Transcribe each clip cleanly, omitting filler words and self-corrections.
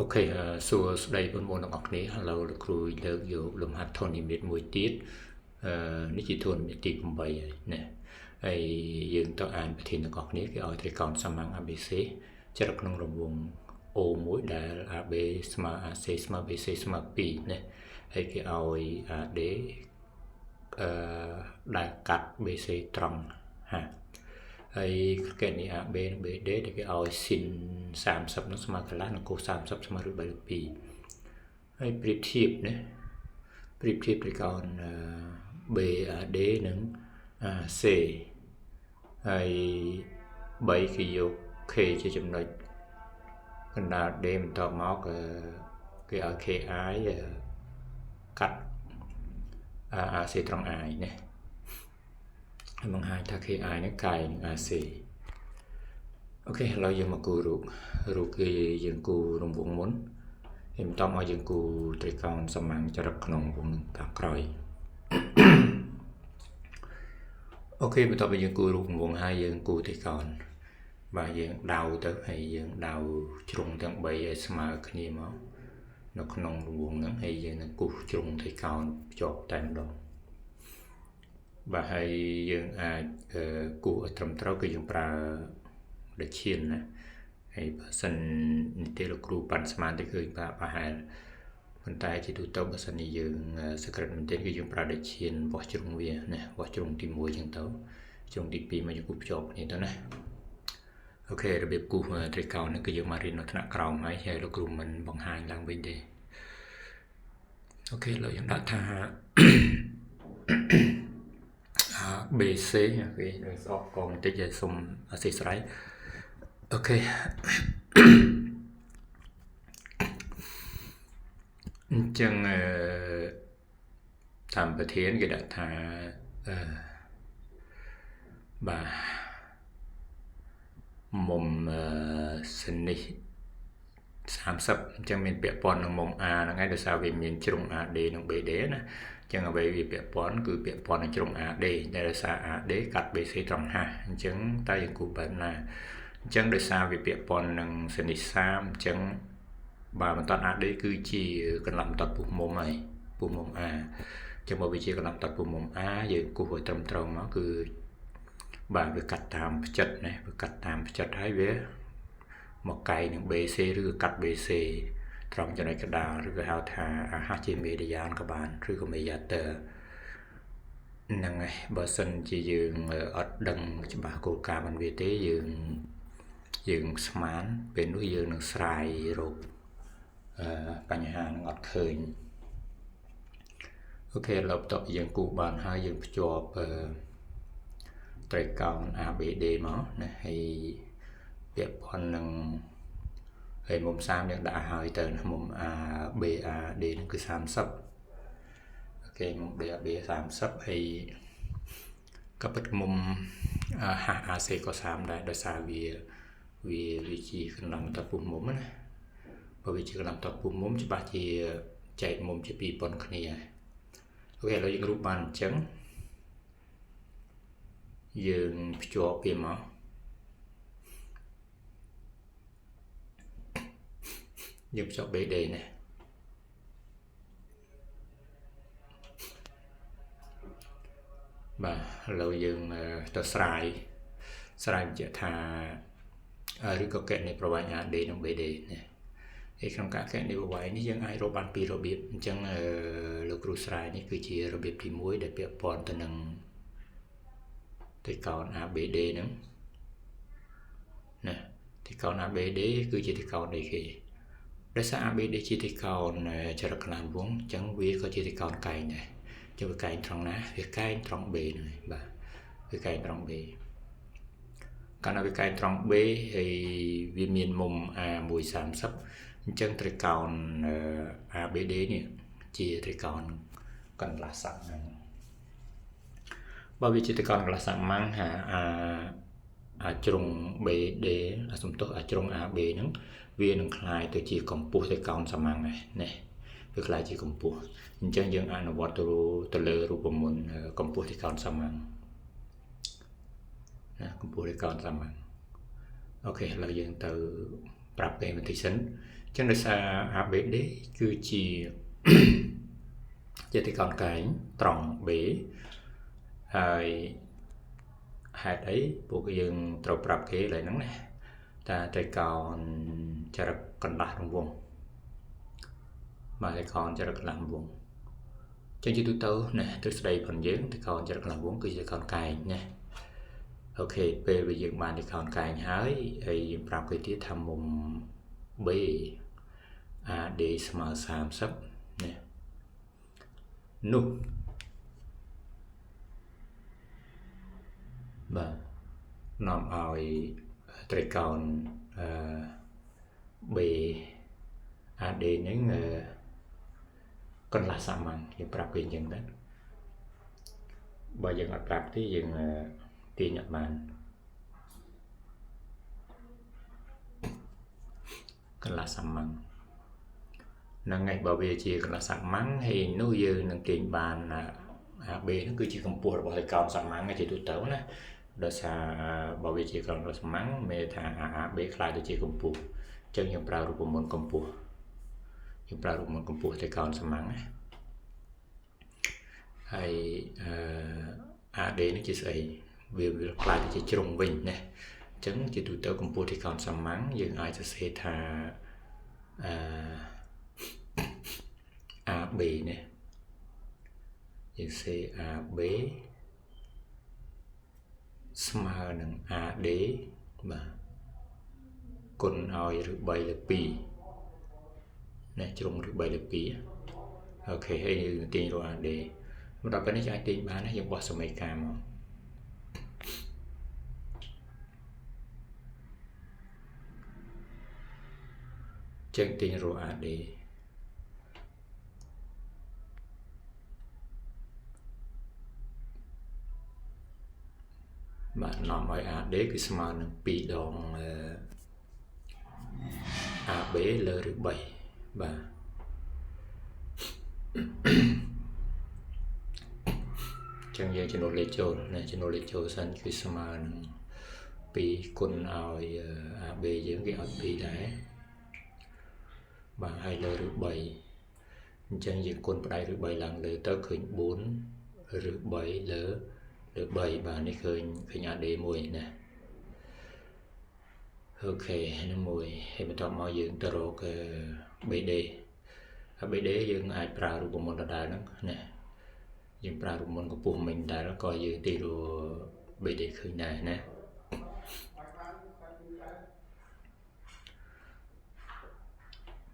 OK សួស្តីបងប្អូនទាំងអស់គ្នាឥឡូវលោកគ្រូលើកយកលំហាត់ធននិមិត្តមួយទៀតអឺនេះជាធននិមិត្តទី8ហើយណាហើយយើងទៅអានប្រធានទាំងអស់គ្នាគេឲ្យត្រីកោណសាមញ្ញ ABC ចរិតក្នុងរង្វង់ O1 ដែល AB ស្មើ AC ស្មើ BC ស្មើ2ណាហើយគេឲ្យ AD អឺដែលកាត់ BC ត្រង់ហាហើយគណនី AB និង BD ដែលគេឲ្យ sin 30នោះស្មើកន្លះនិង cos 30ស្មើ √3 ហើយប្រៀបធៀបណាប្រៀបធៀបត្រីកោណ BAD និង AC ហើយ3គេយក K ជាចំណុចកណ្ដាល D បន្ទាប់មកគេឲ្យ KI កាត់ AC ត្រង់ I ណាហើយបង្ហាញថា KI នេះកែងនឹង AC OK ឥឡូវយើងមកគូរូបរូបគឺយើងគូរង្វង់មុនហើយបន្តមកយើងគូត្រីកោណសាមញ្ញចរិតក្នុងវងនឹងតាមក្រោយ OK បន្ទាប់ពីយើងគូរូបរង្វង់ហើយយើងគូត្រីកោណបាទយើងដៅទៅហើយយើងដៅជ្រុងទាំង3ឲ្យស្មើគ្នាមកនៅក្នុងរង្វង់ហ្នឹងហើយយើងនឹងគូសជ្រុងត្រីកោណភ្ជាប់តែម្ដងបាទហើយយើងអាចគូសឲ្យត្រឹមត្រូវគឺយើងប្រើដូចឈានណាហើយបើសិននិទានលោកគ្រូប៉ាន់ស្មានទៅគឺប្រហែលប៉ុន្តែជាទូទៅបើសិនជាយើងសក្រិតមែនទែនគឺយើងប្រើដូចឈានវាស់ជ្រុងវាណាវាស់ជ្រុងទី1ចឹងទៅជ្រុងទី2មកយើងគូសភ្ជាប់គ្នាទៅណាOK របៀបគូសត្រីកោណនេះគឺយើងមករៀននៅថ្នាក់ក្រោមហើយហើយលោកគ្រូមិនបង្ហាញឡើងវិញទេOK ឥឡូវយើងដាក់ថា BC OK ស្អកកបន្តិចឲ្យសុំអធិស្ឋាន OK អញ្ចឹងអឺតាមប្រធានគេដាក់ថាអឺបាទមុំសនិស30អញ្ចឹងមានពាក់ព័ន្ធនឹងមុំ A ហ្នឹងហើយដោយសារវាមានជ្រុង AD និង BD ណាអញ្ចឹងអ្វីវាពាក់ព័ន្ធគឺពាក់ព័ន្ធនឹងជ្រុង AD ដែលដោយសារ AD កាត់ BC ត្រង់ហាអញ្ចឹងតើយើងគូបែបណាអញ្ចឹងដោយសារវាពាក់ព័ន្ធនឹងសនិស30អញ្ចឹងបាទបន្ទាត់ AD គឺជាកន្លះបន្ទាត់ពុះមុំហើយពុះមុំ A អញ្ចឹងបើវាជាកន្លះបន្ទាត់ពុះមុំ A យើងគូសឲ្យត្រឹមត្រូវមកគឺបាទវាកាត់តាមផ្ចិតណាវាកាត់តាមផ្ចិតហើយវាមកកែងនឹង BC ឬក៏កាត់ BC ត្រង់ចំណុចកណ្ដាលឬក៏ហៅថាអាហាជាមេឌីយ៉ានក៏បានឬក៏មេយ៉ាទ័រហ្នឹងហើយបើសិនជាយើងអត់ដឹងច្បាស់គោលការណ៍มันវាទេយើងយើងស្មានពេលនោះយើងនឹងស្រាយរកបញ្ហានឹងអត់ឃើញ OK ឥឡូវបន្ទាប់យើងគូបានហើយយើងភ្ជាប់ត្រីកោណ ABD មកណាហើយពាក់ព័ន្ធនឹងហើយមុំ30យើងដាក់ហើយទៅណាមុំ ABAD នឹងគឺ30 OK មុំ DAB 30ហើយក៏ពិតមុំ HAC ក៏30ដែរដោយសារវាវាវាជាកន្លងតពុះមុំណាបើវាជាកន្លងតពុះមុំច្បាស់ជាចែកមុំជា2ប៉ុនគ្នាOK ឥឡូវយើងរូបបានអញ្ចឹងយើងភ្ជាប់វាមកយើងភ្ជាប់ BD ណាបាទឥឡូវយើងទៅស្រាយបញ្ជាក់ថាឬក៏កណនីប្រវែង AD និង BD ណាហើយក្នុងការកណនីប្រវែងនេះយើងអាចរកបានពីររបៀបអញ្ចឹងលោកគ្រូស្រាយនេះគឺជារបៀបទី1ដែលពាក់ព័ន្ធទៅនឹងត្រីកោណ ABD ហ្នឹងណាត្រីកោណ ABD គឺជាត្រីកោណអីគេដោយសារ ABD ជាត្រីកោណចរិតកន្លះវងអញ្ចឹងវាក៏ជាត្រីកោណកែងដែរចុះវាកែងត្រង់ណាវាកែងត្រង់ B ហ្នឹងឯងបាទវាកែងត្រង់ B កាលណាវាកែងត្រង់ B ហើយវាមានមុំ A130 អញ្ចឹងត្រីកោណ ABD នេះជាត្រីកោណកន្លះសាមញ្ញបើវាជាត្រីកោណកន្លះសាមញ្ញហាអាជ្រុង BD អាសំទោសអាជ្រុង AB ហ្នឹងវានឹងคล้ายទៅជាកម្ពស់ត្រីកោណសាមញ្ញដែរណាវាคล้ายជាកម្ពស់អញ្ចឹងយើងអនុវត្តទៅលើរូបមន្តកម្ពស់ត្រីកោណសាមញ្ញណាកម្ពស់ត្រីកោណសាមញ្ញ OK ឥឡូវយើងទៅប្រាប់គេបន្តិចសិនអ ចឹងដោយសារ ABD គឺជាជាទីកោណកែងត្រង់ B ហើយហេតុអីពួកយើងត្រូវប្រាប់គេឡើយហ្នឹងណាតាត្រីកោណចរិតកន្លះរង្វង់បាទត្រីកោណចរិតកន្លះរង្វង់ចឹងជាទូទៅណាទ្រឹស្ដីផងយើងត្រីកោណចរិតកន្លះរង្វង់គឺជាត្រីកោណកែងណាអូខេពេលវាយើងបានត្រីកោណកែងហើយហើយយើងប្រាប់គេទៀតថាមុំ B AD ស្មើ30ណានោះបាទនាំឲ្យត្រីកោណអឺ B AD ហ្នឹងកន្លះសាមញ្ញយើងប្រាប់គេអញ្ចឹងដែរបើយើងអត់ប្រាប់ទេយើងទាញអត់បានកន្លះសាមញ្ញហ្នឹងហើយបើវាជាកន្លះសាមញ្ញហើយនោះយើងនឹងទាញបាន AB ហ្នឹងគឺជាកម្ពស់របស់ត្រីកោណសាមញ្ញជាទូទៅណាដោយសារបើវាជាកន្លះសាមញ្ញមានថា AB ក្លាយទៅជាកម្ពស់អញ្ចឹងយើងប្រើរូបមន្តកម្ពស់យើងប្រើរូបមន្តកម្ពស់ត្រីកោណសាមញ្ញណាហើយអឺ AD នេះជាស្អីវាក្លាយទៅជាជ្រុងវិញណាអញ្ចឹងជាទូទៅកម្ពស់ត្រីកោណសាមញ្ញយើងអាចសរសេរថាអឺ AB ណាយើងសេ AB ស្មើនឹង AD បាទគុណឲ្យឬ3លើ2ណាជ្រុងឬ3លើ2អូខេហើយយើងទាញរក AD មកដល់ពេលនេះអាចទាញបានណាយើងបោះសមីការមកចឹងទាញរក AD បាទនាំឲ្យ AD គឺស្មើនឹង2ដង AB លើឬ3បាទចឹងយើងចំនួនលេខចូលណាចំនួនលេខចូលសិនគឺស្មើនឹង2គុណឲ្យ AB យើងគេឲ្យ2ដែរបាទហើយលើឬ3អញ្ចឹងយើងគុណផ្ដៃឬ3ឡើងលើទៅឃើញ4ឬ3លើលើ3បាទនេះឃើញឃើញ AD មួយណាអូខេនេះមួយហើយបន្ទាប់មកយើងទៅរក BD ហើយ BD យើងអាចប្រើរូបមន្តដដែលហ្នឹងណាយើងប្រើរូបមន្តកម្ពស់មិញដែរក៏យើងទីរ BD ឃើញដែរណា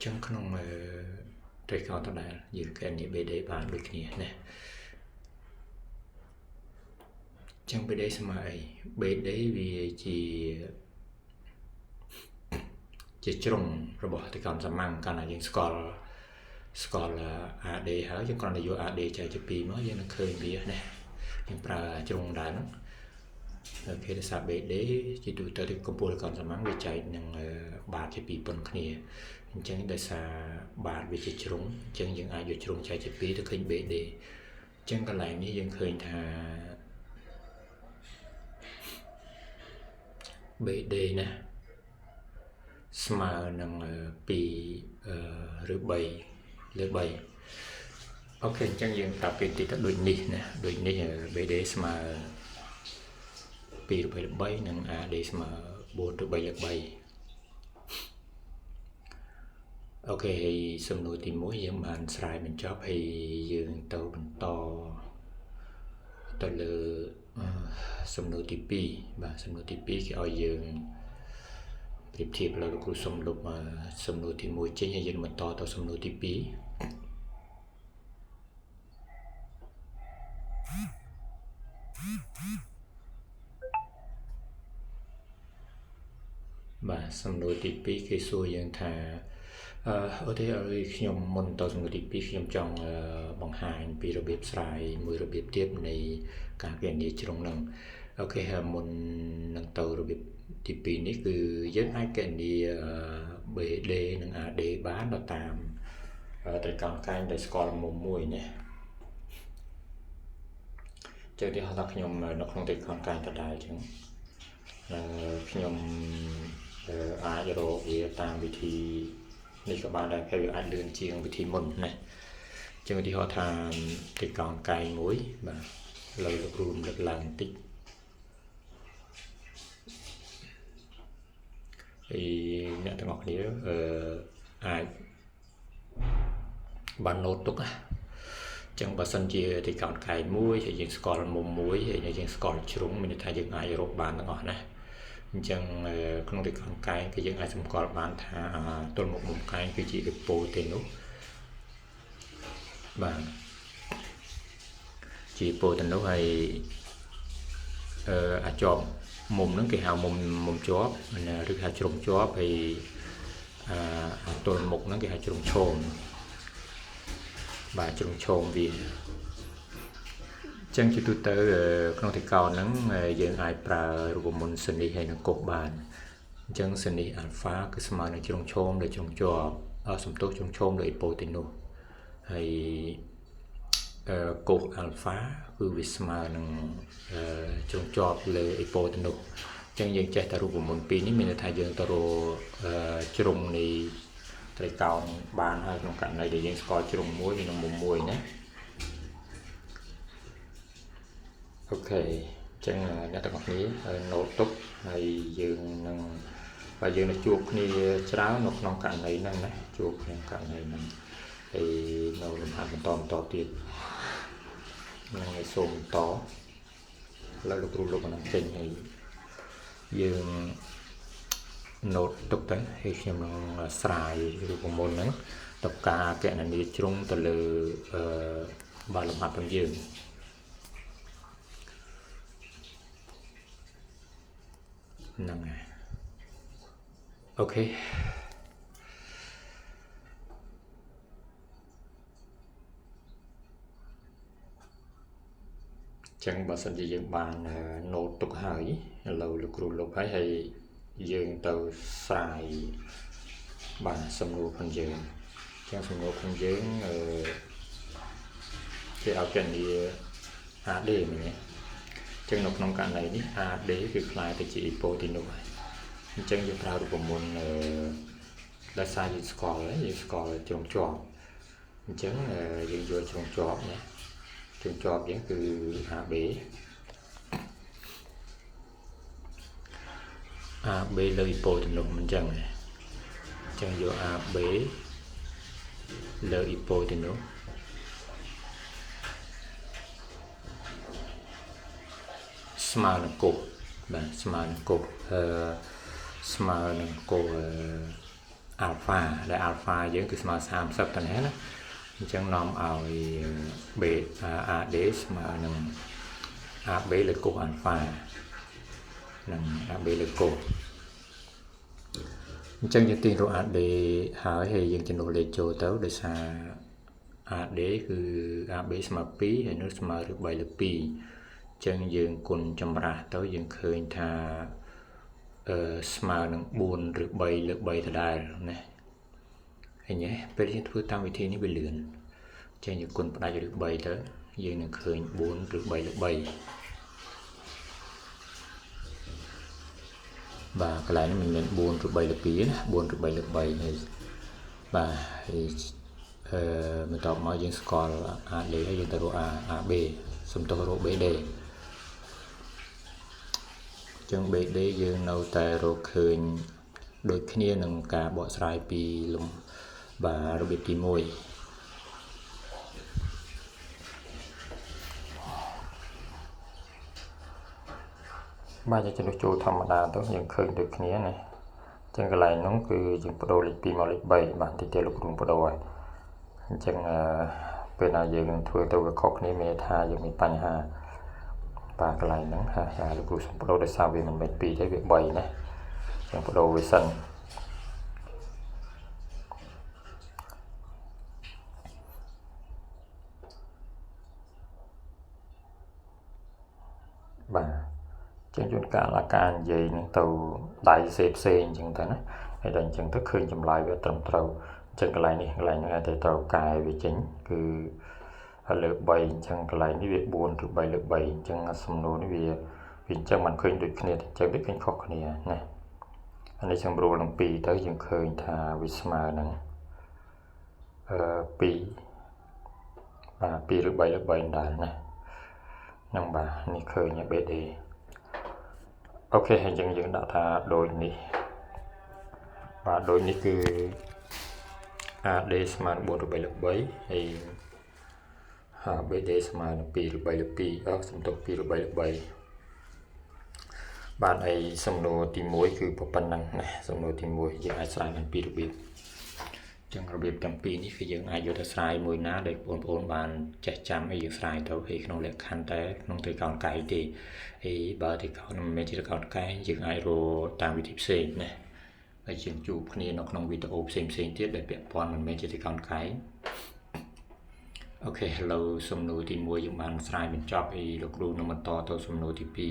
ចឹងក្នុងត្រីកោណដដែលយើងកែនេះ BD បានដូចគ្នាណាចឹង BD ស្មើអី BD វាជាជាជ្រុងរបស់ត្រីកោណសាមញ្ញកាលណាយើងស្គាល់ AD ហើយយើងគ្រាន់តែយក AD ចែកជា2មកយើងនឹងឃើញវាណាយើងប្រើជ្រុងដែរហ្នឹងអូខេដោយសារ BD ជាទូទៅទីកម្ពស់ត្រីកោណសាមញ្ញវាចែកនឹងបាតជា2ប៉ុនគ្នាអញ្ចឹងដោយសារបាតវាជាជ្រុងអញ្ចឹងយើងអាចយកជ្រុងចែកជា2ទៅឃើញ BD អញ្ចឹងកន្លែងនេះយើងឃើញថា BD ណាស្មើនឹង2ឬ3លើ3អូខេអញ្ចឹងយើងប្រាប់គេតិចទៅដូចនេះណាដូចនេះ BD ស្មើ2ឬ3លើ3និង AD ស្មើ4ឬ3លើ3អូខេហើយសំណួរទី1យើងបានស្រាយបញ្ចប់ហើយយើងទៅបន្តទៅលើសំណួរទី2បាទសំណួរទី2គេឲ្យយើងប្រៀបធៀបលើលោកគ្រូសុំលុបសំណួរទី1ចេញហើយយើងបន្តទៅសំណួរទី2បាទសំណួរទី2គេសួរយើងថាអូទេឲ្យខ្ញុំមុនទៅសំណួរទី2ខ្ញុំចង់បង្ហាញពីរបៀបស្រាយមួយរបៀបទៀតនៃការគណនាជ្រុងហ្នឹងអូខេហើយមុននឹងទៅរបៀបទី2នេះគឺយើងអាចគណនា BD និង AD បានទៅតាមត្រីកោណកែងដែលស្គាល់មុំមួយណាចឹងទីហោះថាខ្ញុំនៅក្នុងត្រីកោណកែងដដែលចឹងខ្ញុំអាចរកវាតាមវិធី នេះក៏បានដែរហើយវាអាចលឿនជាងវិធីមុនណាចឹងឧទាហរណ៍ថាទីកោណកែងមួយបាទឥឡូវលោកគ្រូរំលឹកឡើងបន្តិចហើយអ្នកទាំងអស់គ្នាអាចបានណូតទុកណាចឹងបើសិនជាទីកោណកែងមួយហើយយើងស្គាល់មុំមួយហើយយើងស្គាល់ជ្រុងមានន័យថាយើងអាចរកបានទាំងអស់ណាអញ្ចឹងក្នុងទីកោណកែងគឺយើងអាចសម្គាល់បានថាទល់មុខមុំកែងគឺជាអេប៉ូតេនុសបាទជាអេប៉ូតេនុសហើយអាចប់មុំហ្នឹងគេហៅមុំជាប់ឬហៅជ្រុងជាប់ហើយអាទល់មុខហ្នឹងគេហៅជ្រុងឈោមបាទជ្រុងឈោមវាចឹងជាទូទៅក្នុងទីកោណហ្នឹងយើងអាចប្រើរូបមន្តសនិសហើយនឹងកុសបានអញ្ចឹងសនិសអាល់ហ្វាគឺស្មើនឹងជ្រុងឈោមលើជ្រុងជាប់សំទោសជ្រុងឈោមលើអេប៉ូតេនុសហើយកុសអាល់ហ្វាគឺវាស្មើនឹងជ្រុងជាប់លើអេប៉ូតេនុសអញ្ចឹងយើងចេះតែរូបមន្តពីរនេះមានន័យថាយើងទៅរកជ្រុងនៃត្រីកោណបានហើយក្នុងករណីដែលយើងស្គាល់ជ្រុងមួយនិងមុំមួយណាអូខេអញ្ចឹងអ្នកទាំងអស់គ្នាណូតទុកហើយយើងនឹងបើយើងនឹងជួបគ្នាច្រើននៅក្នុងករណីហ្នឹងណាជួបក្នុងករណីហ្នឹងហើយនៅលំហាត់បន្តទៀតនឹងឲ្យសូមបន្តឥឡូវលោកគ្រូលោកនឹងចេញហើយយើងណូតទុកទៅហើយខ្ញុំនឹងស្រាយរូបមន្តហ្នឹងតការកណនាជ្រុងទៅលើបាទលំហាត់របស់យើងហ្នឹងហើយអូខេចឹងបើសិនជាយើងបានណូតទុកហើយឥឡូវលោកគ្រូលុបហើយហើយយើងទៅស្រាយបាទសំណួរផងយើងចឹងសំណួរផងយើងគេឲ្យគណនា AD មែនទេចឹងនៅក្នុងករណីនេះ AD គឺក្លាយទៅជាអេប៉ូតេនុសហើយអញ្ចឹងយើងប្រើរូបមន្តដោយសារយើងស្គាល់យើងស្គាល់ជ្រុងជាប់អញ្ចឹងយើងយកជ្រុងជាប់ណាជ្រុងជាប់យើងគឺ AB AB លើអេប៉ូតេនុសមិនចឹងអញ្ចឹងយក AB លើអេប៉ូតេនុសស្មើនឹងកុសបាទស្មើនឹងកុសស្មើនឹងកុសអាល់ហ្វាដែលអាល់ហ្វាយើងគឺស្មើ30តើណាអញ្ចឹងនាំឲ្យ B AD ស្មើនឹង AB លើកុសអាល់ហ្វានិង AB លើកុសអញ្ចឹងយើងទាញរក AD ហើយយើងជំនួសលេខចូលទៅដោយសារ AD គឺ AB ស្មើ2ហើយនោះស្មើឬ3លើ2ចឹងយើងគុណចម្រាស់ទៅយើងឃើញថាស្មើនឹង4ឬ3លើ3ដដែលណាឃើញទេពេលយើងធ្វើតាមវិធីនេះវាលឿនចឹងយើងគុណផ្ដាច់ឬ3ទៅយើងនឹងឃើញ4ឬ3លើ3បាទកន្លែងនេះមិនមែន4ឬ3លើ2ណា4ឬ3លើ3ហើយបាទហើយបន្ទាប់មកយើងស្គាល់ AD ហើយយើងទៅរក AB សំទោសរក BD ចឹង BD យើងនៅតែរកឃើញដូចគ្នានឹងការបកស្រាយពីលំបាទរបៀបទី1បាទយើងជំនួសចូលធម្មតាទៅយើងឃើញដូចគ្នាណាចឹងកន្លែងហ្នឹងគឺយើងបដូរលេខ2មកលេខ3បាទតិចទៀតលោកគ្រូបដូរហើយអញ្ចឹងពេលណាយើងធ្វើទៅវាខុសគ្នាមានថាយើងមានបញ្ហាបាទកន្លែងហ្នឹងហើយលោកគ្រូសូមបដូរដោយសារវាមិនមែន2ទេវា3ណាចឹងបដូរវាសិនបាទចឹងជួនកាលអាការនិយាយហ្នឹងទៅដៃផ្សេងអញ្ចឹងទៅណាហើយដល់អញ្ចឹងទៅឃើញចម្លើយវាត្រឹមត្រូវអញ្ចឹងកន្លែងនេះកន្លែងហ្នឹងតែត្រូវកែវាចេញគឺលើ3អញ្ចឹងកន្លែងនេះវា4ឬ3លើ3អញ្ចឹងសំណួរនេះវាអញ្ចឹងมันឃើញដូចគ្នាអញ្ចឹងដូចឃើញខុសគ្នាណាអានេះសម្រួលនឹង2ទៅយើងឃើញថាវាស្មើនឹង 2បាទ2ឬ3លើ3ដែរណាហ្នឹងបាទនេះឃើញ BD OK ហើយយើងយើងដាក់ថាដូចនេះបាទដូចនេះគឺ AD ស្មើនឹង4ឬ3លើ3ហើយ BD ស្មើនឹង2ឬ3លើ2អឺសំទោស2ឬ3លើ3បាទហើយសំណួរទី1គឺប៉ុណ្ណឹងណាសំណួរទី1យើងអាចស្រាយបានពីររបៀបចឹងរបៀបទាំងពីរនេះគឺយើងអាចយកទៅស្រាយមួយណាដែលបងប្អូនបានចេះចាំឲ្យយើងស្រាយទៅហើយក្នុងលក្ខខណ្ឌតែក្នុងត្រីកោណកែងទេហើយបើត្រីកោណមិនមែនជាត្រីកោណកែងយើងអាចរកតាមវិធីផ្សេងណាហើយយើងជួបគ្នានៅក្នុងវីដេអូផ្សេងផ្សេងទៀតដែលពាក់ព័ន្ធមិនមែនជាត្រីកោណកែង OK ឥឡូវសំណួរទី1យើងបានស្រាយបញ្ចប់ហើយលោកគ្រូនឹងបន្តទៅសំណួរទី2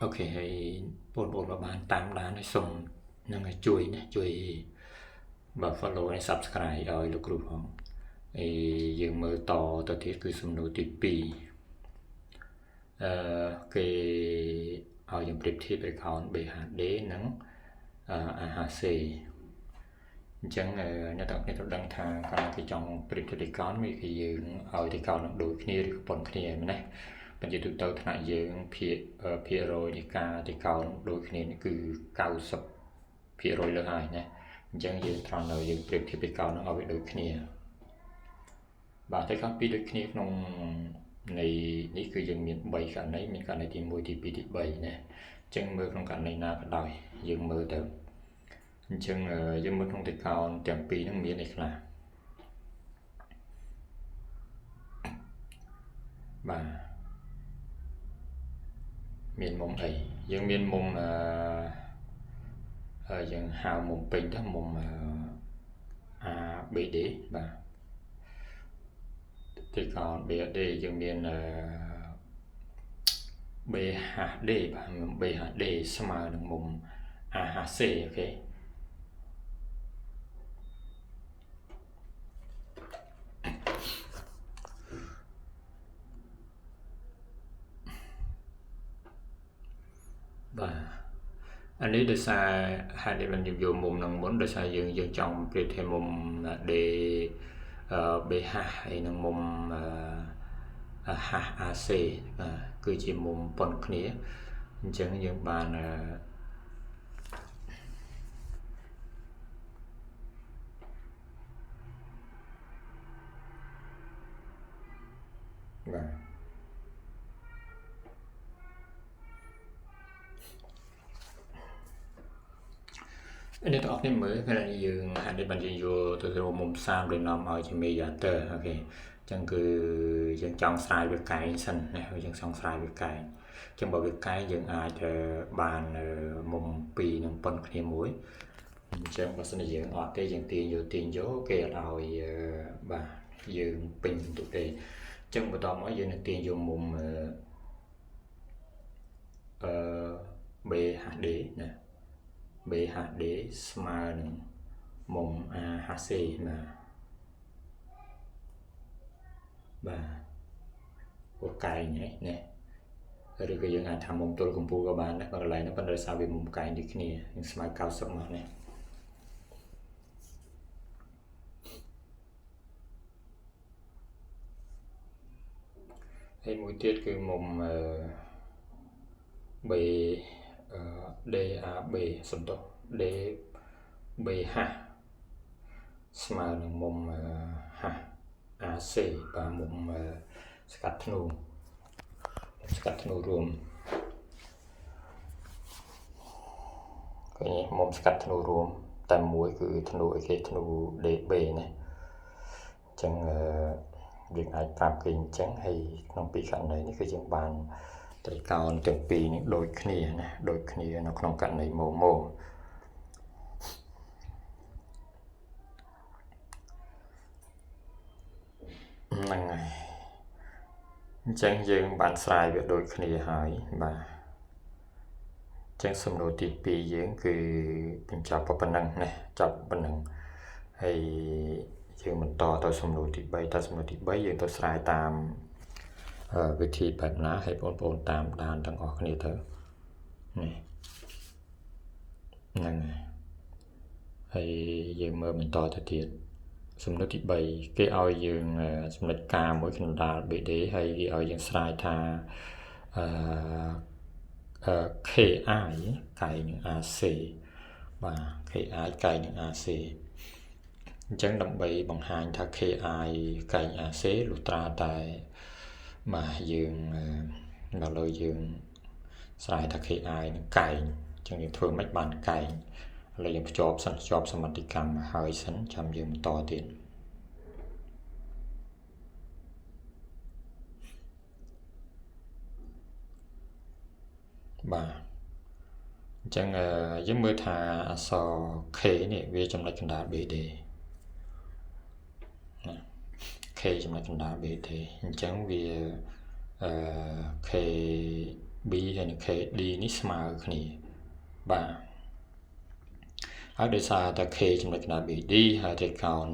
OK ហើយបងប្អូនបើបានតាមដានហើយសូមនឹងឲ្យជួយណាជួយបើ follow និង subscribe ឲ្យលោកគ្រូផងហើយយើងមើលតទៅទៀតគឺសំណួរទី2អឺគេឲ្យយើងប្រៀបធៀប ត្រីកោណ BHD និង AHC អញ្ចឹងអ្នកទាំងគ្នាត្រូវដឹងថាកាលគេចង់ប្រៀបធៀប ត្រីកោណវាគឺយើងឲ្យ ត្រីកោណនឹងដូចគ្នាឬក៏ប៉ុនគ្នាមែនទេប៉ុន្តែទូទៅថ្នាក់យើងភាគភាគរយនៃការត្រីកោណដូចគ្នានេះគឺ90%លើហើយណាអញ្ចឹងយើងត្រង់នៅយើងប្រៀបធៀបត្រីកោណនឹងឲ្យវាដូចគ្នាបាទត្រីកោណពីរដូចគ្នាក្នុងនៃនេះគឺយើងមាន3ករណីមានករណីទី1ទី2ទី3ណាអញ្ចឹងមើលក្នុងករណីណាក៏ដោយយើងមើលទៅអញ្ចឹងយើងមើលក្នុងត្រីកោណទាំងពីរហ្នឹងមានអីខ្លះបាទមានមុំអីយើងមានមុំអឺយើងហៅមុំពេញទៅមុំ ABD បាទត្រីកោណ BAD យើងមាន BHD បាទមុំ BHD ស្មើនឹងមុំ AHC OK បាទអានេះដោយសារហេតុនេះមិនយើងយកមុំនឹងមុនដោយសារយើងយើងចង់ប្រៀបធៀបមុំ D BH ហើយនឹងមុំ HAC បាទគឺជាមុំប៉ុនគ្នាអញ្ចឹងយើងបានបាទអ្នកទាំងអស់គ្នាមើលពេលយើងហាក់នេះបានយើងយកទៅរកមុំ30ដែលនាំឲ្យជា mediator OK អញ្ចឹងគឺយើងចង់ស្រាយវាកែងសិនណាយើងចង់ស្រាយវាកែងអញ្ចឹងបើវាកែងយើងអាចបានមុំ2នឹងប៉ុនគ្នាមួយអញ្ចឹងបើសិនជាយើងអត់ទេយើងទាញយកទាញយកគេអត់ឲ្យបាទយើងពេញទុកទេអញ្ចឹងបន្តមកយើងនឹងទាញយកមុំអឺ BHD ណា BHD ស្មើនឹងមុំ AHC បាទបាទពួកកែងហ្នឹងណាឬក៏យើងអាចថាមុំទល់កម្ពូលក៏បានដែរបើកន្លែងហ្នឹងប៉ុន្តែដោយសារវាមុំកែងដូចគ្នានឹងស្មើ90មកណាហើយមួយទៀតគឺមុំ B DAB សំទោស DBH ស្មើនឹងមុំ H AC បាទមុំស្កាត់ធ្នូស្កាត់ធ្នូរួមឃើញមុំស្កាត់ធ្នូរួមតែមួយគឺធ្នូអីគេធ្នូ DB ណាអញ្ចឹងយើងអាចប្រាប់គេអញ្ចឹងហើយក្នុងពីរករណីនេះគឺយើងបានត្រីកោណទាំងពីរនេះដូចគ្នាណាដូចគ្នានៅក្នុងករណីម៉ូម៉ូហ្នឹងហើយអញ្ចឹងយើងបានស្រាយវាដូចគ្នាហើយបាទអញ្ចឹងសំណួរទី2យើងគឺបញ្ចប់ប៉ុណ្ណឹងណាចប់ប៉ុណ្ណឹងហើយ យើងបន្តទៅសំណួរទី3តើសំណួរទី3យើងទៅស្រាយតាមវិធីបែបណាឲ្យបងប្អូនតាមដានទាំងអស់គ្នាទៅនេះហ្នឹងហើយយើងមើលបន្តទៅទៀតសំណួរទី3គេឲ្យយើងចំណុច K មួយកណ្ដាល BD ហើយគេឲ្យយើងស្រាយថាអឺ KI កែងនឹង AC បាទ KI កែងនឹង AC អញ្ចឹងដើម្បីបង្ហាញថា KI កែង AC លុះត្រាតែបាទយើងដល់លើយើងស្រាយថា KI នឹងកែងអញ្ចឹងយើងធ្វើមិនបានកែងឥឡូវយើងភ្ជាប់សិនភ្ជាប់សម្មតិកម្មហើយសិនចាំយើងបន្តទៀតបាទអញ្ចឹងយើងមើលថាអក្សរ K នេះវាចំណុចកណ្ដាល BD ណា K ចំណុចកណ្ដាល BD អញ្ចឹងវាអឺ KB ហើយនិង KD នេះស្មើគ្នាបាទហើយដោយសារតែ K ចំណុចកណ្ដាល BD ហើយត្រីកោណ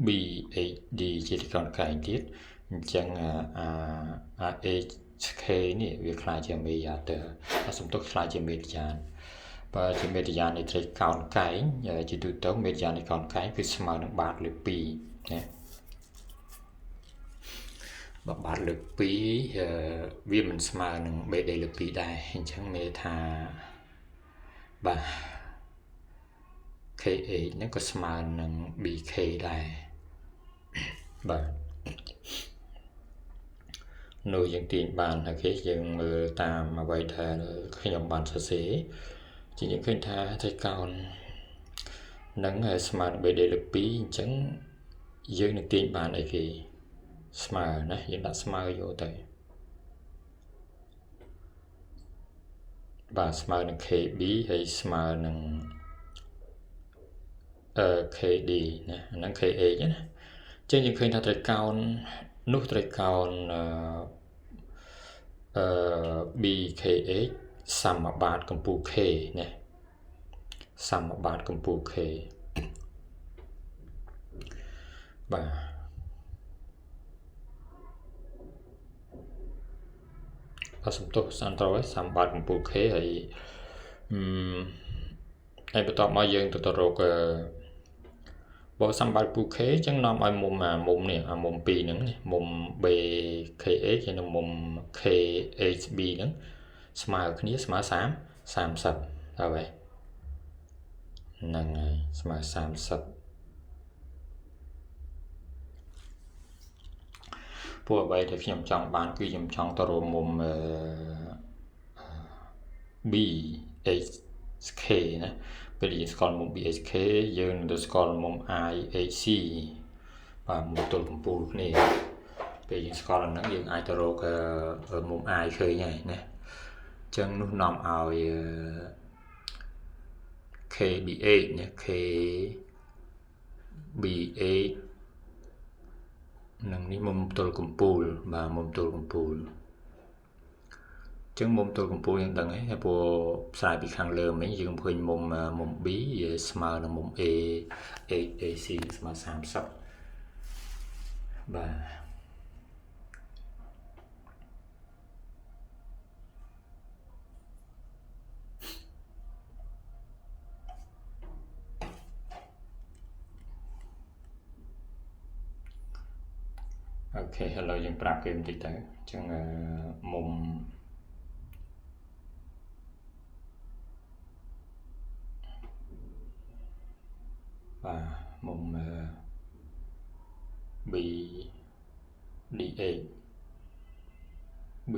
BHD ជាត្រីកោណកែងទៀតអញ្ចឹងអា HK នេះវាក្លាយជាមេយ៉ាទ័រសំទុះក្លាយជាមេឌយ៉ានបើជាមេឌយ៉ាននៃត្រីកោណកែងជាទូទៅមេឌយ៉ាននៃកោណកែងគឺស្មើនឹងបាតលើ2ណាបើបាតលើ2វាមិនស្មើនឹង BD លើ2ដែរអញ្ចឹងមានថាបាទ KH ហ្នឹងក៏ស្មើនឹង BK ដែរបាទនោះយើងទាញបានហើយគេយើងមើលតាមអ្វីដែលខ្ញុំបានសរសេរជាយើងឃើញថាត្រីកោណនឹងស្មើនឹង BD លើ2អញ្ចឹងយើងនឹងទាញបានអីគេស្មើណាយើងដាក់ស្មើយកទៅបាទស្មើនឹង KB ហើយស្មើនឹងKD ណាអាហ្នឹង KH ណាអញ្ចឹងយើងឃើញថាត្រីកោណនោះត្រីកោណអឺ BKH សមបាតកម្ពូល K ណាសមបាតកម្ពូល K បាទអសំទោសសានត្រូវហើយសមបាតកម្ពូល K ហើយអឺហើយបន្ទាប់មកយើងទៅរកបើសម្បត្តិពូ K អញ្ចឹងនាំឲ្យមុំអាមុំនេះអាមុំ2ហ្នឹងមុំ BKH ហើយនិងមុំ KHB ហ្នឹងស្មើគ្នាស្មើ30 30ហើយហ្នឹងហើយស្មើ30ពួកអ្វីដែលខ្ញុំចង់បានគឺខ្ញុំចង់ទៅរកមុំ BHK ណាពេលយើងស្គាល់មុំ BHK យើងនឹងទៅស្គាល់មុំ IHC បាទមុំទល់កំពូលគ្នាពេលយើងស្គាល់អាហ្នឹងយើងអាចទៅរកមុំ I ឃើញហើយណាអញ្ចឹងនោះនាំឲ្យ KBH ណា KBH នឹងនេះមុំទល់កំពូលបាទមុំទល់កំពូលចឹងមុំទល់កំពូលយើងដឹងហើយព្រោះផ្សាយពីខាងលើមិញយើងឃើញមុំមុំ B ស្មើនឹងមុំ A AC ស្មើ30បាទអូខេឥឡូវយើងប្រាប់គេបន្តិចទៅអញ្ចឹងមុំបាទមុំ B DH B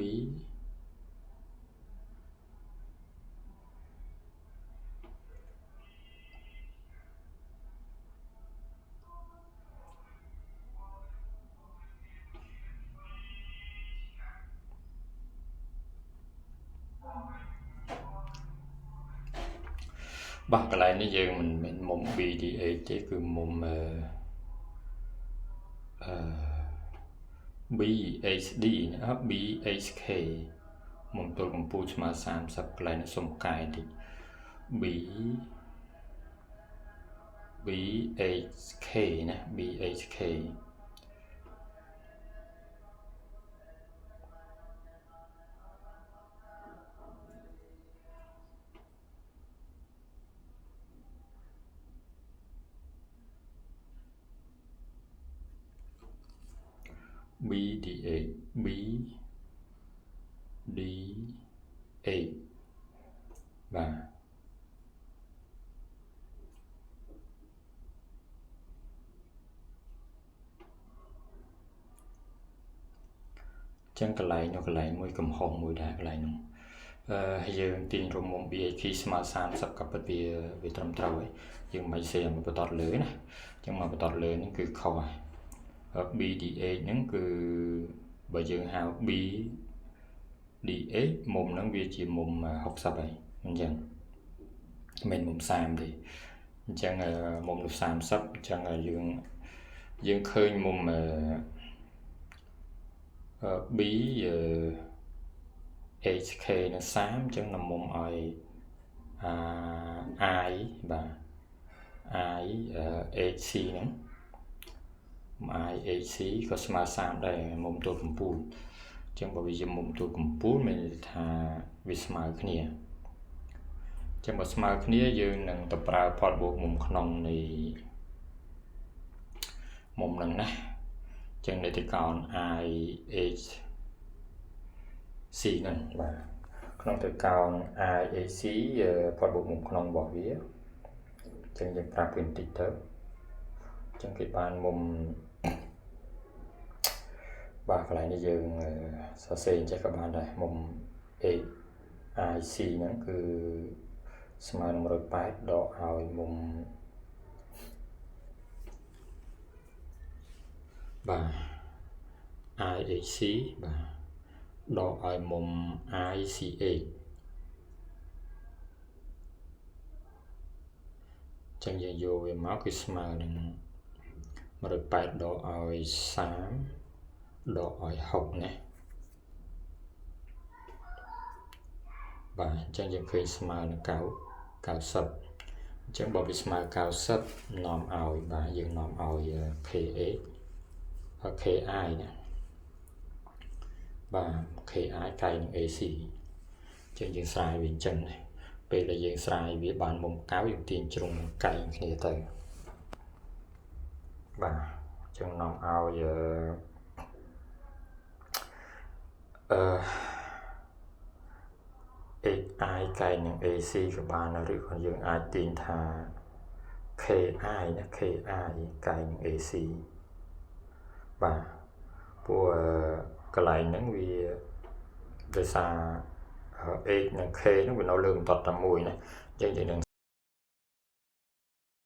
បាទកន្លែងនេះយើងមិនមែនមុំ BDH ទេគឺមុំអឺ BHD ណា BHK មុំទល់កម្ពូលស្មើ30កន្លែងនេះសុំកែតិច B BHK ណា BHK BDH BDH បាទចឹងកន្លែងនោះកន្លែងមួយកំហុសមួយដែរកន្លែងនោះអឺយើងទាញរំមុំ BHK ស្មើ30ក៏ពិតវាវាត្រឹមត្រូវហើយយើងមិនសេមកបន្តលើណាអញ្ចឹងមកបន្តលើនេះគឺខុសហើយ BDH ហ្នឹងគឺបើយើងហៅ BDH មុំហ្នឹងវាជាមុំ60ហើយអញ្ចឹងមិនមុំ30ទេអញ្ចឹងមុំនោះ30អញ្ចឹងយើងយើងឃើញមុំ B HK នឹង30អញ្ចឹងនមុំឲ្យអា I បាទ I HC ហ្នឹង IHC ក៏ស្មើ30ដែរមុំទួលកំពូលអញ្ចឹងបើវាជាមុំទួលកំពូលមានន័យថាវាស្មើគ្នាអញ្ចឹងបើស្មើគ្នាយើងនឹងទៅប្រើផលបូកមុំក្នុងនៃមុំហ្នឹងណាអញ្ចឹងនៃទីកោណ IHC ហ្នឹងបាទក្នុងទីកោណ IHC ផលបូកមុំក្នុងរបស់វាអញ្ចឹងយើងប្រាប់វាបន្តិចទៅអញ្ចឹងគេបានមុំបាទកន្លែងនេះយើងសរសេរអញ្ចេះក៏បានដែរមុំ HIC ហ្នឹងគឺស្មើនឹង180ដកឲ្យមុំបាទ IHC បាទដកឲ្យមុំ ICH ចឹងយើងយកវាមកគឺស្មើនឹង180ដកឲ្យ30ដកឲ្យ6ណាបាទអញ្ចឹងយើងឃើញស្មើនឹង90អញ្ចឹងបើវាស្មើ90នាំឲ្យបាទយើងនាំឲ្យ KA KI ណាបាទ KI កែងនឹង AC អញ្ចឹងយើងស្រាយវាអញ្ចឹងណាពេលដែលយើងស្រាយវាបានមុំ9យើងទាញជ្រុងកែងគ្នាទៅបាទអញ្ចឹងនាំឲ្យអឺ HI កែងនឹង AC ក៏បានឬក៏យើងអាចទាញថា KI ណា KI កែងនឹង AC បាទព្រោះកន្លែងហ្នឹងវាដោយសារ H និង K ហ្នឹងវានៅលើបន្ទាត់តែមួយណាអញ្ចឹងយើងនឹង